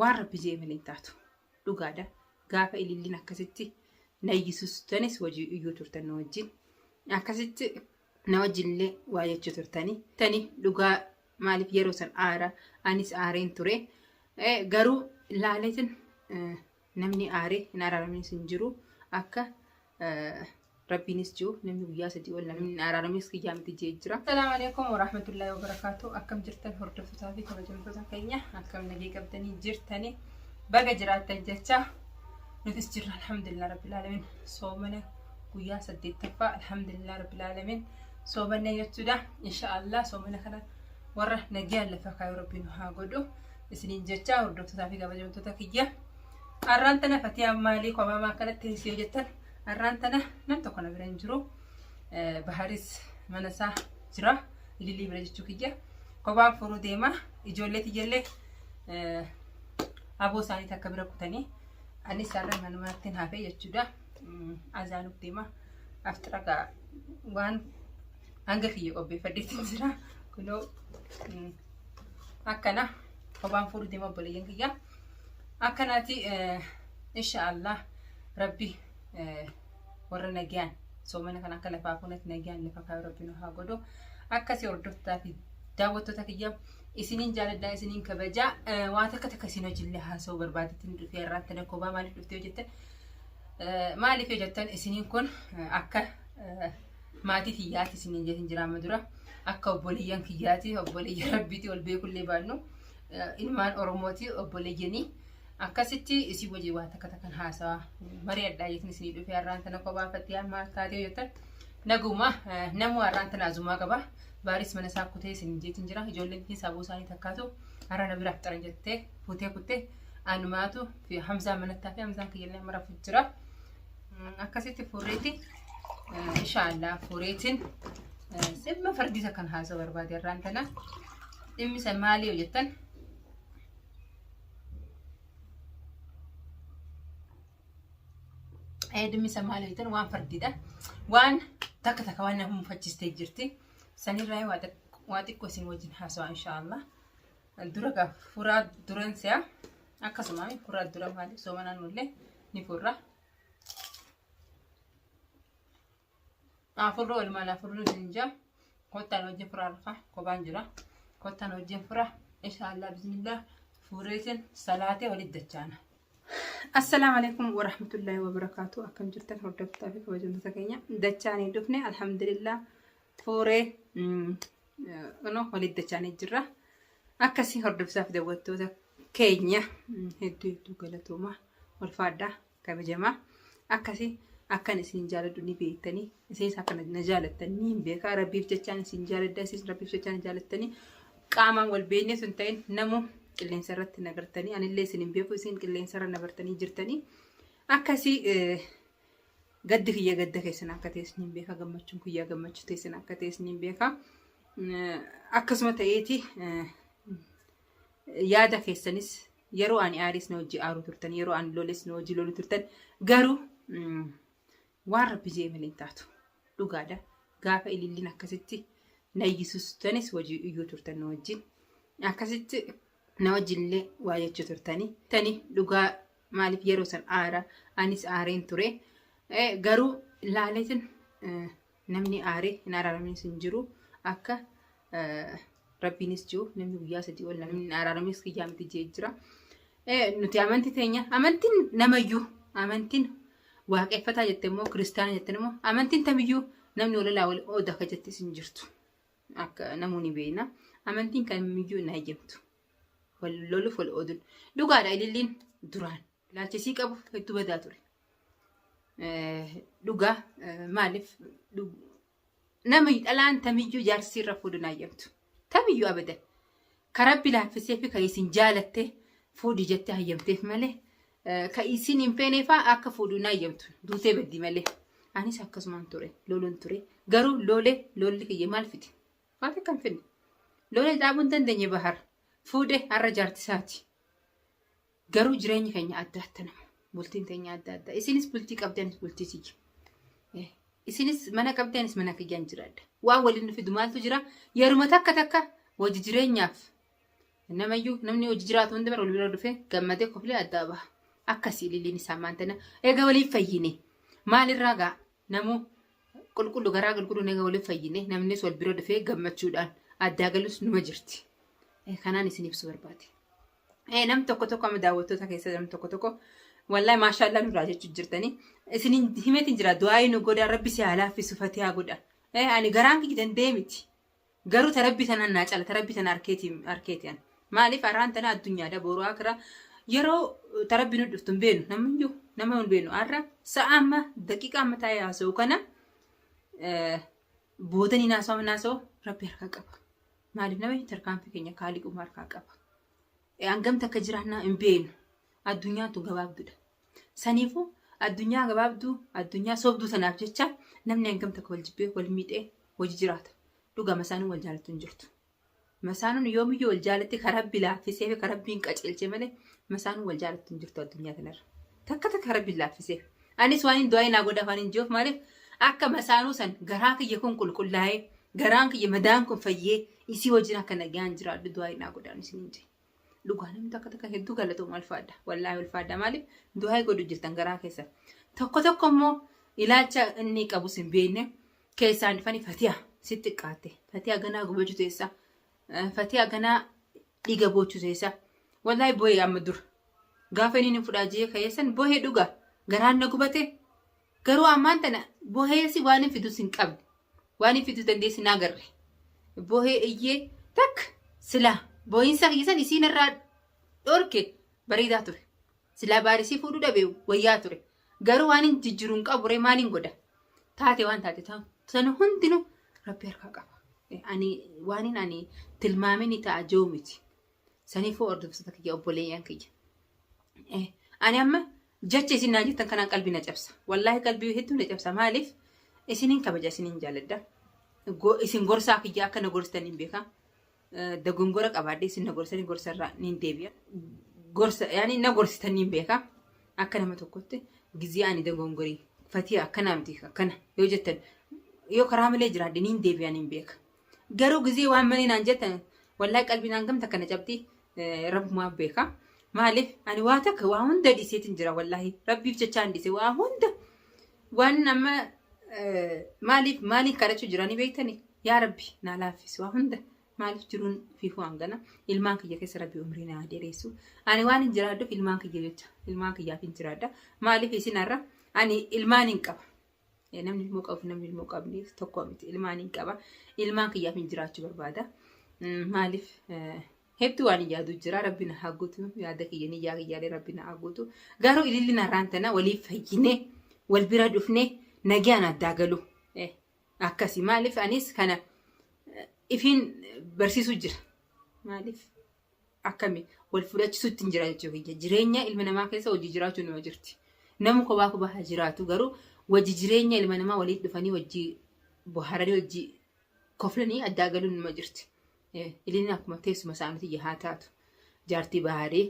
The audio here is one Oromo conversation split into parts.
Waan rabbi jee malee hin taatu. Dhugaadha. Gaafa ililliin akkasitti na iyyisistanis wajii iyyuu turtan na wajjin. Akkasitti na wajjinillee waa jechuu turtanii. Tani dhugaa maaliif yeroo san aara anis aareen ture. Garuu laaleetin namni aaree hin araaraminis hin jiru akka Rabbiinis jiru namni guyyaa sadii ol namni hin araaramis kiyyaa miti jee jira. Assalaamu alaikum warahmatullahi wabarakaatu. Akkam jirtan hordoftootaa fi kabajamtoota keenya akkam nagee qabdanii jirtanii baga jiraattan jecha nutis jirra alhamdulillah rabbil alamin soomana guyyaa saddeettaffaa alhamdulillah rabbil alamin soomanne jechuudha insha Allah soomana kana warra nagayaan lafa kaayuu rabbiin haa godhu isiniin jecha hordoftootaa fi kabajamtoota kiyya. Arraan tana fatiyaa maalii kophaa akkanatti teessee yoo jettan arraan tana nam tokko na bira hin jiru. Baharis mana isaa jira. Ililii bira jechuu kiyya. Kophaan furuu deema. Ijoollee tiyyallee aboo isaanii takka bira kutanii anis har'a manumatti hafee jechuudha. Azaanuuf deema. Aftira gaa waan hanga kiyya qopheeffadheetti jira. Kunoo akkana kophaan furuu deema obboleeyyan kiyya. Akkanaati insha Allah rabbi warra nagayaan soomana kan akka lafaa fuunatti nagayaan lafa kaayu rabbi nu haa godhu. Akkasii hordoftaa fi daawwattoota kiyya isiniin jaaladhaa isiniin kabajaa waa takka takka isin hojiillee haasa'uu barbaadetti nu dhufee irraan tana kophaa maaliif dhuftee yoo jettan maaliif yoo jettan isiniin kun akka maatii kiyyaati isiniin jettin jiraama dura akka obboleeyyan kiyyaati obboleeyyan rabbiiti wal beekullee baannu ilmaan Oromooti obboleeyyanii akkasitti isii wajjin waa takka takkan haasawaa mari'adhaa jettin isinii dhufee har'aan tana kophaa fattiyaa maal taatee jettan naguma namuu har'aan tana azumaa qaba baaris mana isaa kutee isin jeetin jira ijoolleen keessaa sabuu isaanii takkaatu har'a na biraaf xaran jettee fuutee kuttee anumaatu fi Hamzaa manattaa fi Hamzaan kiyyallee mara jira akkasitti fureeti inshaallah fureetiin dhimma fardii takkan haasa'uu barbaade har'aan tana dhimmi san maalii yoo jettan dhimmi san maalii yoo jettan waan fardiidha waan takka takka waan nama mufachiistee jirti sanirraa waa xiqqoo isin wajjin haasawaa inshaallah dura gaa furaa duran si'a akkasuma furaa dura maali soomanaan nullee ni furra. Afurroo ilmaan afurroo isin jaa kottaan wajjin furaa lafa kophaan jira kottaan wajjin fura inshaallah bismillah fureetiin salaatee walitti dachaana. Assalaamu alaikum warahmatullahi wabarakaatu akkam jirtan hordoftoota fi kabajamtoota keenya dachaanii dhufne alhamdulillah fuuree walitti dachaanii jirra akkasii hordoftoota fi daawwattoota keenya hedduu hedduu galatoomaa ulfaadhaa. kabajamaa akkasi akkan isin jaaladhu ni beektanii isinis akka na jaalattan ni hin beekaa rabbiif jechaan isin jaaladha isinis rabbiif jechaan jaalattanii qaamaan wal beeknee sun ta'in namu qilleensa irratti na gartanii anillee isin hin beeku isin qilleensa irra na bartanii jirtanii akkasii gaddi kiyya gadda keessan akka ta'es ni beeka gammachuun kiyya gammachuu teessan akka ta'es ni beeka akkasuma ta'eeti yaada keessanis Yeroo ani aaris na wajji aaruu turtan, yeroo ani loles na wajji loluu turtan. Garuu waan rabbi jee malee hin taatu. Dhugaadha. Gaafa ililliin akkasitti na iyyisistanis wajji iyyuu turtan na wajjin. Akkasitti na wajjinillee waa jechuu turtanii. Tani dhugaa maaliif yeroo san aara anis aareen ture. Garuu laaleetin namni aaree hin araaraminis hin jiru akka rabbiinis jiru namni guyyaa sadii ol namni hin araaraminis kiyyaa miti jee jira. Nuti amantii teenya amantiin namayyuu amantiin waaqeffataa jette immoo kiristaana jette immoo amantiin tamiyyuu namni walalaa wal ooda akka jettis hin jirtu. Akka namoonni beekna amantiin kamiyyuu hin hayyamtu. Wal loluuf wal ooduun dhugaadha ililliin duraan ilaalchisii qabu hedduu badaa ture. Dhugaa maaliif nama dhalaan tamiyyuu jaarsi irra fuudhu hin hayyamtu. Tamiyyuu abadan. Ka rabbi laaffisee fi ka isin jaalatte fuudhi jettee hayyamteef malee ka isin hin feene faa akka fuudhu hin hayyamtu. Duutee baddi malee. Anis akkasumaan ture loluun ture. Garuu lolee lolli kiyya maal fide? Waan takka hin fidne. Lolee dhaabuu hin dandeenye bahar. Fuudhe har'a jaartisaati. Garuu jireenyi keenya adda adda nama. Bultiin teenya adda adda. Isinis bultii qabdi anis bultii tiyya. Isinis mana qabdi anis mana kiyyaan jiraadha. Waan waliin nu fidu maaltu jira? Yeruma takka takka wajji jireenyaaf Namayyuu namni hojii jiraatu hundi bara wal bira dhufee gammadee koflee addaa baha. Akkasii ililliin isaa maantana eega waliif fayyine maalirraa gaa namuu qulqullu garaa qulqulluun eega waliif fayyine namnis wal bira dhufee gammachuudhaan addaa galus numa jirti. Kanaan isin ibsu barbaade. Nam tokko tokko amma daawwattoota keessa nam tokko tokko wallahi maashaallaa nurraa jechuu jirtanii isin himeetiin jira du'aayii nu godhaa rabbi si haa laaffisu fatihaa godha. Ani garaan kiyya danda'e miti. Garuu ta rabbi tanaan naa cala ta rabbi tana arkeeti arkeeti an. Maaliif arraan tana addunyaadha boru akira yeroo ta rabbi nu dhuftu hin beenu namni nama hin beenu arra sa'a amma daqiiqa amma taa'ee haasa'u kana boodanii naasoo naasoo rabbi harkaa qaba. Maaliif nama tarkaanfii keenya kaaliquma harkaa qaba. Hangam takka jiraannaa hin beenu. Addunyaan tun gabaabduudha. Saniifuu addunyaa gabaabduu addunyaa sobduu tanaaf jecha namni hangam takka wal jibbee wal miidhee hojii jiraata. Dhugaa masaanuun wal jaalattu hin jirtu. Masaanuun yoomiyyuu wal jaalatti ka rabbi laaffisee fi ka rabbiin qaceelche malee masaanuun wal jaalattu hin jirtu addunyaa tanarra. Takka takka rabbiin laaffisee. Anis waan hin du'aa naa godha afaan hin jiruuf maaliif akka masaanuu san garaa kiyya kun qulqullaa'ee garaan kiyya madaan kun fayyee isii wajjin akka nagaan jiraadhu du'aa naa godhaan isin hin jee. Dhugaa namni takka takka hedduu galatooma ulfaadha. Wallaahi ulfaadha maaliif du'aa godhu jirtan garaa keessa. Tokko tokko immoo ilaalcha inni qabus hin beekne keessaan dhufanii fatiha sitti xiqqaatte. Fatiha ganaa gubachuu teessa. Fatiha ganaa dhiiga boochuu teessa. Wallaahi boo'ee amma dura. Gaafa inni ni fudhaa jee ka'eessan boo'ee dhugaa garaan na gubate. Garuu ammaan tana boo'eessi waan hin fidus hin qabne. Waan hin fiduu dandeessi naa garre. Boo'ee iyyee takka silaa boo'insa kiyya san isiin irraa dhorke bareedaa ture. Silaa baarisii fuudhuu dhabe wayyaa ture. Garuu waan hin jijjiiru hin qabu ree maaliin godha? Taate waan taate ta'u. Sana hundinuu rabbi harkaa qaba. Ani waan ani tilmaamee ni ta'a jiru miti. Saniifuu hordoftoota kiyya obboleeyyan kiyya. Ani amma jecha isin naan jettan kanaan qalbii na cabsa. Wallaahi qalbii hedduu na cabsa. Maaliif? Isinin kabaja isinin jaaladha. Isin gorsaa kiyya akka na gorsitan hin beeka. Dogongora qabaadhee isin na gorsanii gorsarraa niin deebi'a. Gorsa yaani na gorsitan niin beeka. Akka nama tokkotti gizee ani dogongorii fatii akkana miti akkana yoo jettan yoo karaa malee jiraadhe niin deebi'a niin beeka. Garuu gizee waan malee naan jettan wallaahi qalbii naan gamta kana cabxii rabbumaaf beeka. Maaliif ani waa takka waa hunda dhiiseetiin jira wallaahi rabbiif jechaan dhiise waa hunda waan amma maaliif maaliin kadhachuu jiranii beektanii yaa rabbi naa laaffisi waa hunda maaliif jiruun fiifuu hangana ilmaan kiyya keessa rabbi umrii naa dheeressu ani waan hin jiraadhuuf ilmaan kiyya jecha ilmaan kiyyaaf hin jiraadha maaliif isin har'a ani ilmaan hin qaba namni ilmoo qabuuf namni ilmoo qabneef tokko miti ilmaan hin qaba ilmaan kiyyaaf hin jiraachuu barbaada maaliif hedduu waan yaadu jira rabbi na haa guutu yaada kiyya ni yaa kiyyaalee rabbi na haa guutu garuu ililli narraan tana waliif fayyine wal bira dhufne nagaan addaa galu akkasi maaliif anis kana ifiin barsiisuu jira maaliif akkami wal fudhachisuutti hin jira jechuu kiyya jireenya ilma namaa keessa hojii jiraachuu nama jirti nama kophaa kophaa haa jiraatu garuu wajji jireenya ilma namaa waliin dhufanii wajji bohaaranii wajji koflanii addaa galuun nama jirti. Ililliin akkuma teessuma isaaniitti haa taatu. Jaartii baharii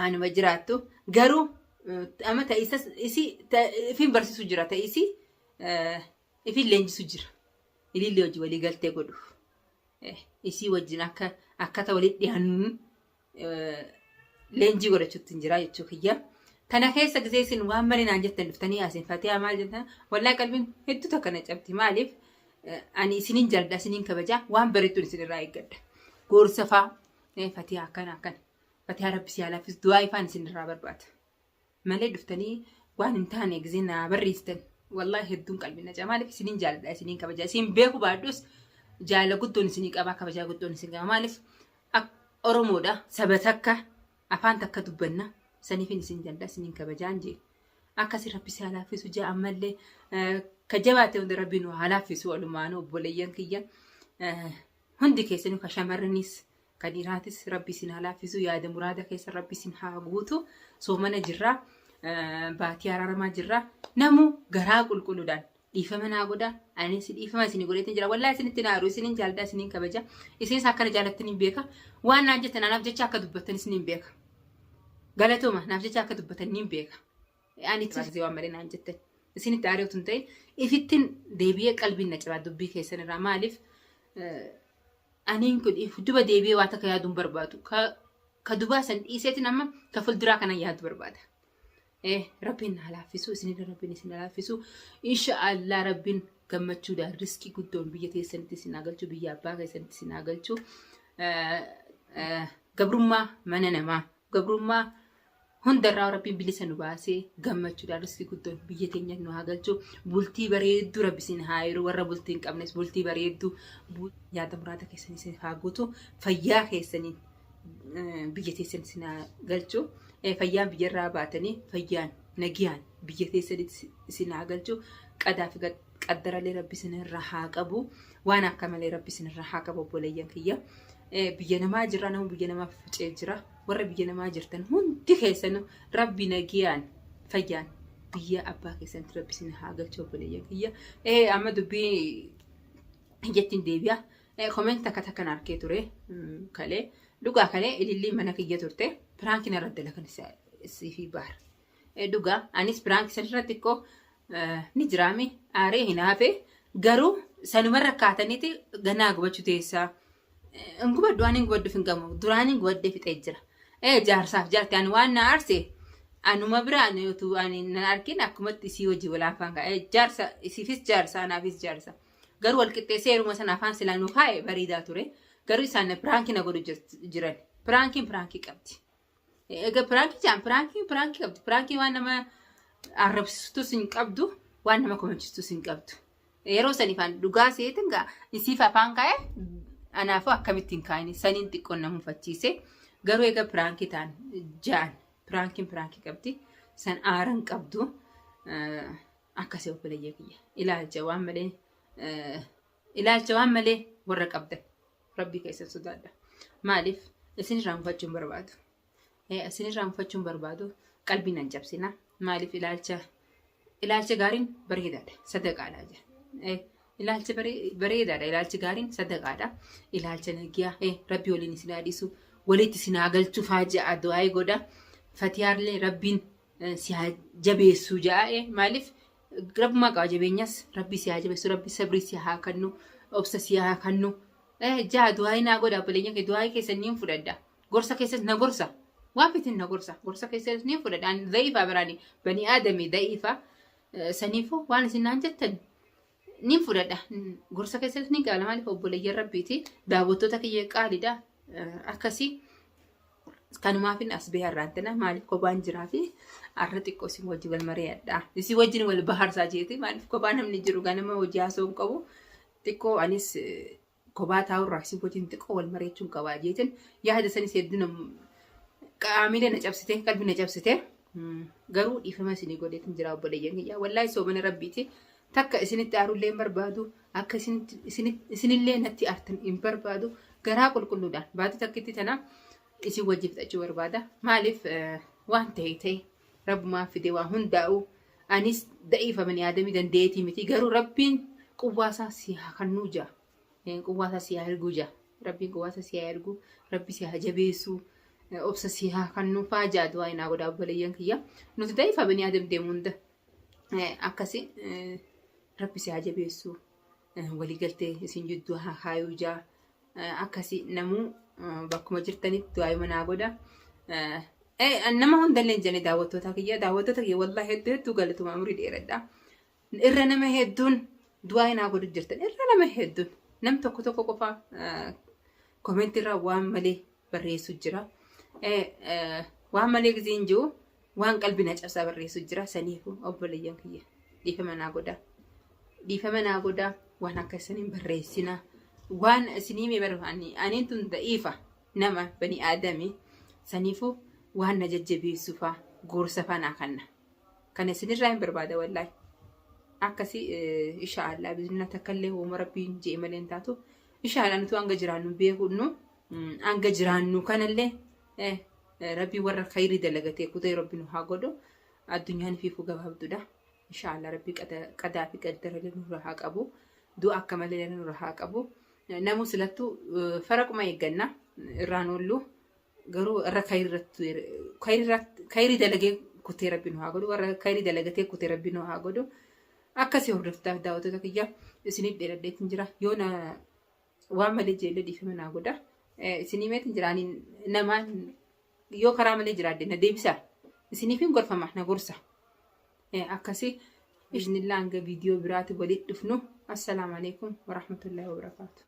anuma jiraattu garuu amma ta'isas isii ifiin barsiisu jira ta'isii ifiin leenjisu jira. Ilillee hojii walii galtee godhuuf. Isii wajjin akka akkata walitti dhiyaannu leenjii godhachuutti hin jira jechuu kiyya. Tana keessa gisee isin waan malee naan jettan dhuftanii asiin fatiyaa maal jettan wallaahi qalbiin hedduu takka na cabdi maaliif ani isinin jaalladha isinin kabajaa waan bareedduun isin irraa eeggadha. Gorsa faa fatiyaa akkana akkana fatiyaa rabbi si haa laaffisu du'aa ifaan isin irraa barbaada. Malee dhuftanii waan hin taane gisee naa barreessitan wallaahi hedduun qalbii na caba maaliif isinin jaalladha isinin kabajaa isin beeku baadhus jaala guddoon isinii qabaa kabajaa guddoon isin qaba maaliif Oromoodha saba takka afaan takka dubbanna saniifin isin jaalladha isinin kabajaan jee akkasi rabbi si haa laaffisu jee ammallee ka jabaate hunda rabbi nu haa laaffisu walumaanuu obboleeyyan kiyya hundi keessanuu ka shamarranis ka dhiiraatis rabbi isin haa laaffisu yaada muraada keessa rabbi isin haa guutu soomana jirra baatii araaramaa jirra namu garaa qulqulluudhaan dhiifama naa godha anis dhiifama isin godheetiin jira wallaahi isinitti naaru isinin jaalladha isinin kabaja isinis akkana jaalattan hin beeka waan naan jettan anaaf jecha akka dubbattan isinin beeka galatooma naaf jecha akka dubbatan niin beeka ani itti waan malee naan jettan isinitti aaree utuu hin ta'in ifittin deebi'ee qalbiin na cabaa dubbii keessan irraa maaliif Aniin kun if duba deebi'ee waa takka yaaduu hin barbaadu. Ka dubaa san dhiiseetiin amma ka fuulduraa kana yaadu barbaada. Rabbiin na laaffisu, isinillee Rabbiin isin laaffisu. Insha Allah Rabbiin gammachuudhaan riskii guddoon biyya teessanitti isin haa galchu, biyya abbaa keessanitti isin haa galchu. Gabrummaa mana namaa, gabrummaa hundarraa Rabbiin bilisa nu baasee gammachuudhaan riskii guddoon biyya teenya nu haa galchu. Bultii bareedduu Rabbi isin haa jiru, warra bultii hin qabnes bultii bareedduu yaada muraada keessanii isin haa guutu, fayyaa keessaniin biyya teessan isin haa galchu. Fayyaan biyyarraa baatanii fayyaan nagiyaan biyya teessanitti isin haa galchu. Qadaa fi qaddaralee Rabbi isin irraa haa qabu. Waan akka malee Rabbi isin irraa haa qabu obboleeyyan kiyya. Biyya namaa jira, nama biyya namaa faffaca'ee jira. Warra biyya namaa jirtan hundi keessanuu Rabbi nagiyaan fayyaan biyya abbaa keessanitti Rabbi isin haa galchu obboleeyyan kiyya. Amma dubbii jettiin deebi'a. Comment takka takkan arkee ture kalee. Dhugaa kalee ililliin mana kiyya turte. Piraankiin irra dalagan siifii baara. Dhugaa anis piraankii san irratti xiqqoo ni jiraami aaree hin hafe, garuu sanumarra kaataniiti ganaa gubachuu teessaa. Hin gubadhu, ani hin gubadhuuf hin gamu. Duraan hin gubadhee fixee jira. Jaarsaaf jaarti ani waan na aarse anuma bira ani utuu ani nan argin akkumatti isii hojii walaafaan ka'e, jaarsa isiifis jaarsa anaafis jaarsa. Garuu wal qixxeessee yeruma sana afaan silaa nu kaa'e bareedaa ture. Garuu isaan piraankii na godhu jiran. Piraankiin piraankii qabdi. Egaa piraankii jaan piraankiin piraankii qabdi. Piraankii waan nama arrabsiistus hin qabdu, waan nama komachistus hin qabdu. Yeroo saniif an dhugaa seetin gaa isiif afaan kaa'e, anaafuu akkamitti hin kaa'ini saniin xiqqoon na mufachiise. Garuu egaa piraankii ta'an jaan piraankiin piraankii qabdi. San aara hin qabdu. Akkasii obboleeyya kiyya. Ilaalcha waan malee, ilaalcha waan malee warra qabdan Rabbii keessan sodaadha. Maaliif isin irraanfachuu hin barbaadu. Isin irraanfachuu hin barbaadu, qalbii nan cabsina. Maaliif ilaalcha gaariin bareedaadha. Sadaqaadha jedha. Ilaalcha bareedaadha. Ilaalchi gaariin sadaqaadha. Ilaalcha nagiyaa Rabbii waliin isin haa dhiisu. Walitti isin haa galchu faa ja'a du'aa godha. Fatiyaallee Rabbiin si haa jabeessu ja'a. Maaliif Rabbumaa qaba jabeenyas, Rabbi si haa jabeessu, Rabbi sabrii si haa kennu, obsa si haa kennu. Ja'a du'aa naa godha obboleeyyan kee, du'aa keessan niin fudhadha. Gorsa keessas na gorsa. Waan fitin na gorsa. Gorsa keessas niin fudhadha. Ani da'iifa biraani. Bani aadami da'iifa. Saniifuu waan isin naan jettan niin fudhadha. Gorsa keessas niin qaba. Maaliif obboleeyyan Rabbiiti. Daawwattoota kiyya qaaliidha. Akkasii. Kanumaafin as bahee har'aan tana, maaliif kophaan jiraa fi har'a xiqqoo isin wajjin wal mari'adha. Isin wajjin wal baharsaa jeeti, maaliif kophaa namni jiru ganama hojii haasa'uu hin qabu. Xiqqoo anis kophaa taa'urraa isin wajjin xiqqoo wal mari'achuun qabaa jeetin yaada sanis hedduu qaamilee na cabsite, qalbii na cabsite. Garuu dhiifama isinii godheetin jira obboleeyyan kiyya. Wallaahi soomana Rabbiiti. Takka isinitti aarullee hin barbaadu. Akka isinillee natti aartan hin barbaadu. Garaa qulqulluudhaan baatii takkitti tana isin wajjin fixachuu barbaada. Maaliif waan ta'e ta'e Rabbumaa fide waa hundaa'u, anis da'iifamanii yaadamii dandeetii miti, garuu Rabbiin quwwaasaa si haa kennuu jaa. Quwwaasaa si haa erguu jaa. Rabbiin quwwaasaa si haa erguu. Rabbi si haa jabeessuu. Obsa si haa kennuu faa jaa du'aa inaa godhaa obboleeyyan kiyya. Nuti da'iifamanii yaadam deemu hunda. Akkasi Rabbi si haa jabeessuu. Waliigaltee isin jidduu haa kaayuu jaa. Akkasi namuu bakkuma jirtanitti du'aa manaa godha. Nama hundallee hin jenne, daawwattoota kiyya, daawwattoota kiyya wallahi hedduu hedduu galatuma, umurii dheeradha. Irra nama hedduun du'aa naa godhu jirtan, irra nama hedduun, nam tokko tokko qofa komentii irraa waan malee barreessu jira. Waan malee gisee hin jiru, waan qalbii na cabsaa barreessu jira. Saniifuu obboleeyyan kiyya, dhiifama naa godha. Dhiifama naa godha, waan akka isiniin barreessina. Waan isinii mee barbaanni aniin tun da'iifa nama bani aadami, saniifuu waan na jajjabeessu faa gorsa faa naa kanna. Kana isinirraa hin barbaada wallaahi. Akkasii inshaallah biiznillah takka illee hooma Rabbiin je'e malee hin taatu. Inshaallah nuti hanga jiraannu beeknu, hanga jiraannu kanallee Rabbiin warra khayrii dalagatee kutee Rabbi nu haa godhu. Addunyaan fiifuu gabaabduudha. Inshaallah Rabbi qadaa fi qaddara nurra haa qabu. Du'a akka malee nurra haa qabu. Namu silattuu faraquma eegganna irraan oollu, garuu irra khayrii dalagee kutee Rabbi nu haa godhu, warra khayrii dalagatee kutee Rabbi nu haa godhu. Akkasii hordoftaaf daawwattoota kiyya, isiniif dheeradheetiin jira. Yoo na Waan malee jeellee dhiifama naa godha. Isinii meetiin jiraaniin namaan yoo karaa malee jiraadde na deebisaa. Isiniif hin gorfama na gorsa. Akkasii isinillee hanga viidiyoo biraatti walitti dhufnu. Assalaamu alaikum warahmatullahi wabarakaatu.